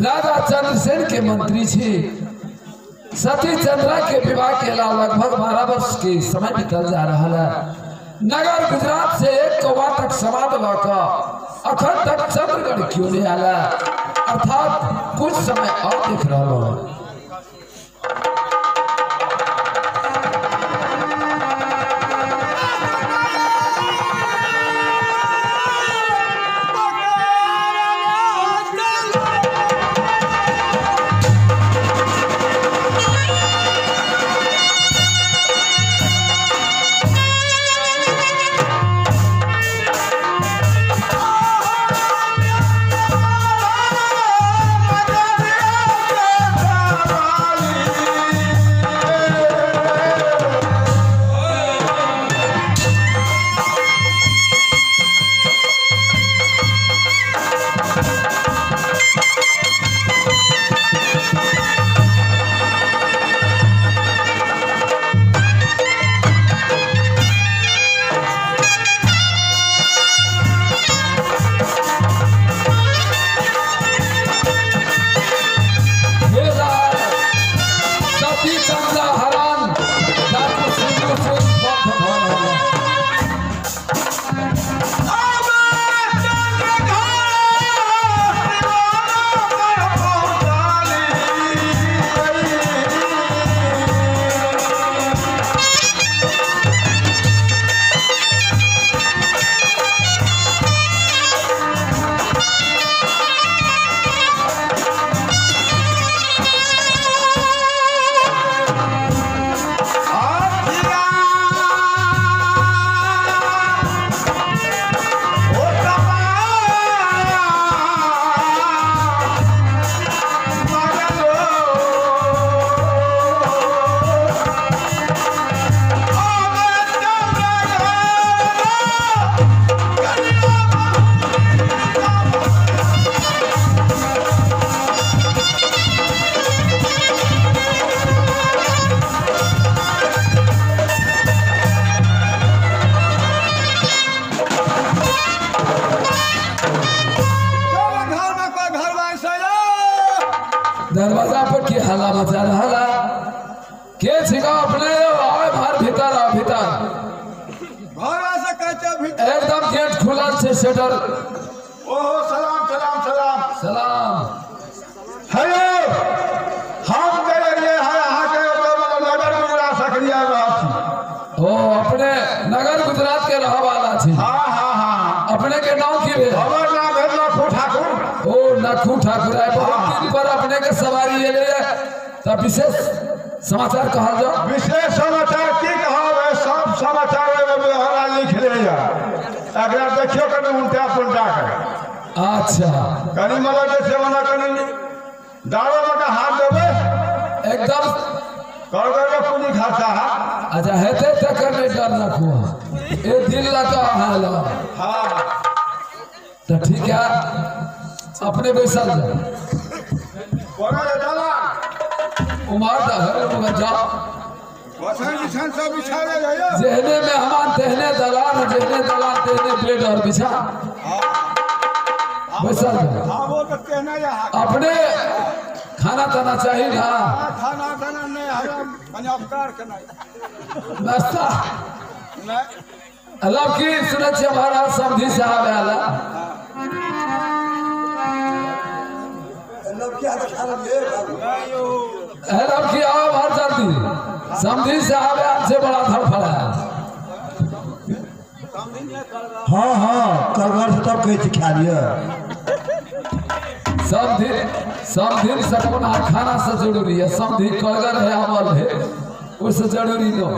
राजा चंद्रसेन के मंत्री छी। सती चंद्रा के विवाह के अलावा लगभग 12 वर्ष के समय बीतल जा रहा है। नगर गुजरात से 1 कौवा तक समाद लऽ अखन तक चंद्रगढ़ क्यों नहीं आला, अर्थात कुछ समय और देख रहा हो। दरवाजा पर की हल्ला मचा रहा के छिका अपने आए बाहर भीतर आ भीतर एकदम गेट खुला छे शटर। ओहो सलाम सलाम सलाम सलाम। हेलो हम कहिए है अहाँ के नगर गुजरात सकरिया रहल छी। ओ अपने नगर गुजरात के रह वाला छी। हां हां हां। अपने के नाम की भेल? हमर नाम भेल लखू ठाकुर। ओ लखू ठाकुर आइ बहुत दिन पर अपने के सवारी एलै तब विशेष समाचार कहल जाओ। विशेष समाचार की कहब, सब समाचार हमरा लिख ले एकरा देखियो कनि उल्टा पुल्टा के। अच्छा कनि मतलब जे छै ओना कनि दारो में के हाथ देबै एकदम कर कर पूंजी खर्चा है। अच्छा हेतै तकर नहि डर रखू, ए दिल लगा हाल। हाँ तो ठीक है अपने बैसल जाओ। उमर जाओ जेहने मेहमान तेहने दलान, जेहने दलान तेहने बेड और बिछा। बैसल जाओ। अपने खाना ताना चाहिए ना? खाना ताना नहीं, नाश्ता अल्लाह की सुनै छियै महाराज समधी साहब आला। की आओ बाहर जल्दी, समधी साहब आयल से बड़ा धड़फड़ा। हाँ हाँ करगर से तब कहै छी खा लिअ। समधी समधी से कोना खाना से जरूरी है, समधी करगर है अमल है उससे जरूरी नो।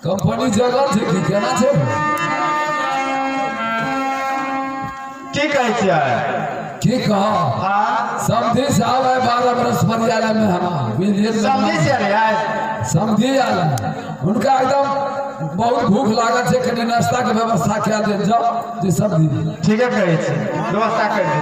कंपनी जगह छै की केना छै? की कहै छियै? की कह हाँ समधी साहब है 12 बरस परियाला में हम समधी से आए समधी आयल उनका एकदम बहुत भूख लागल छै, कनि नाश्ता के व्यवस्था कए देल जाओ जे समधी। ठीक है कहै छी व्यवस्था कर दे।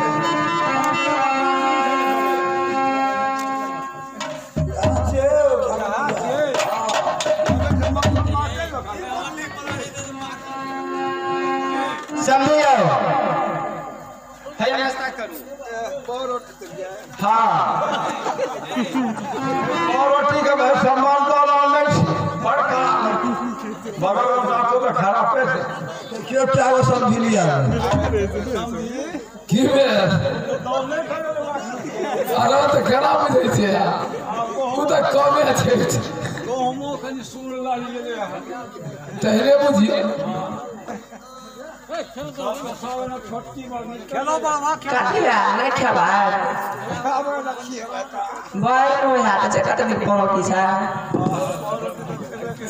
हाँ रोटी के भाई सम्मान तो नहीं बड़ बगल में बातों का खराब पे देखियो चार सब भी लिया की भेल अरे तो केना बुझै छै ओ तऽ कमे छै तहरे बुझियो काकी ला नहीं खेबा भाई कोई हाथ छै कत दिन परोटी छै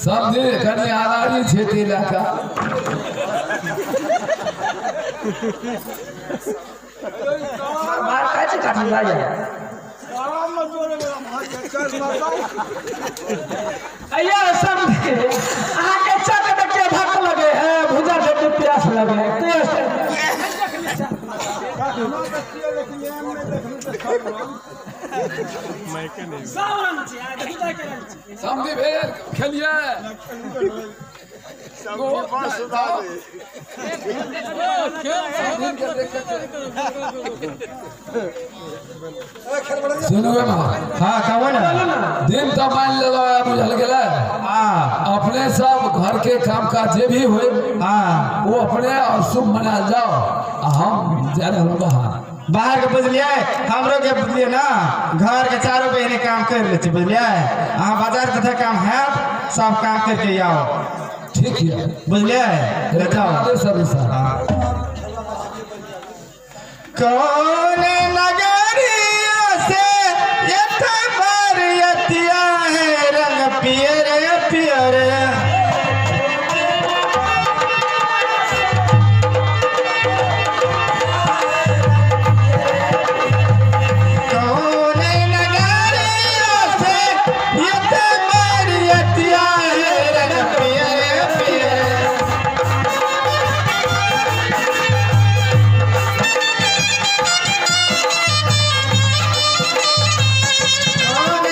समझे कनि आरारी छै ते लए कऽ मार खाय छै काकी ला अया समझे अहाँ के चक के भक लगे है भुजा के प्यास लगे तेज समझी भेल खेलिए सुनू हाँ कहू ना दिन तो मान लेलो बुझल गेलै। हाँ अपने सब घर के काम काज जे भी हुए हाँ वो अपने और शुभ मना जाओ हम जा रहे बाहर बाहर के बुझलिए हमरो के बुझलिए ना घर के चारों बहने काम कर ले छी बुझलिए। अहाँ बाजार के काम है सब काम करके आओ ठीक है बुझलिए ले जाओ सब कौन नगरिया से ये बरियतिया है रंग पियरे पियरे कौन नगरिया से ये बरियतिया है रंग पियरे पियरे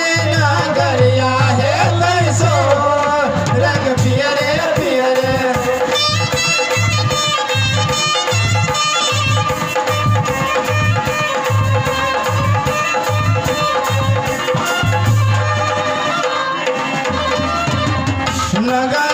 नगरिया है लैसो रंग पियरे पियरे नगर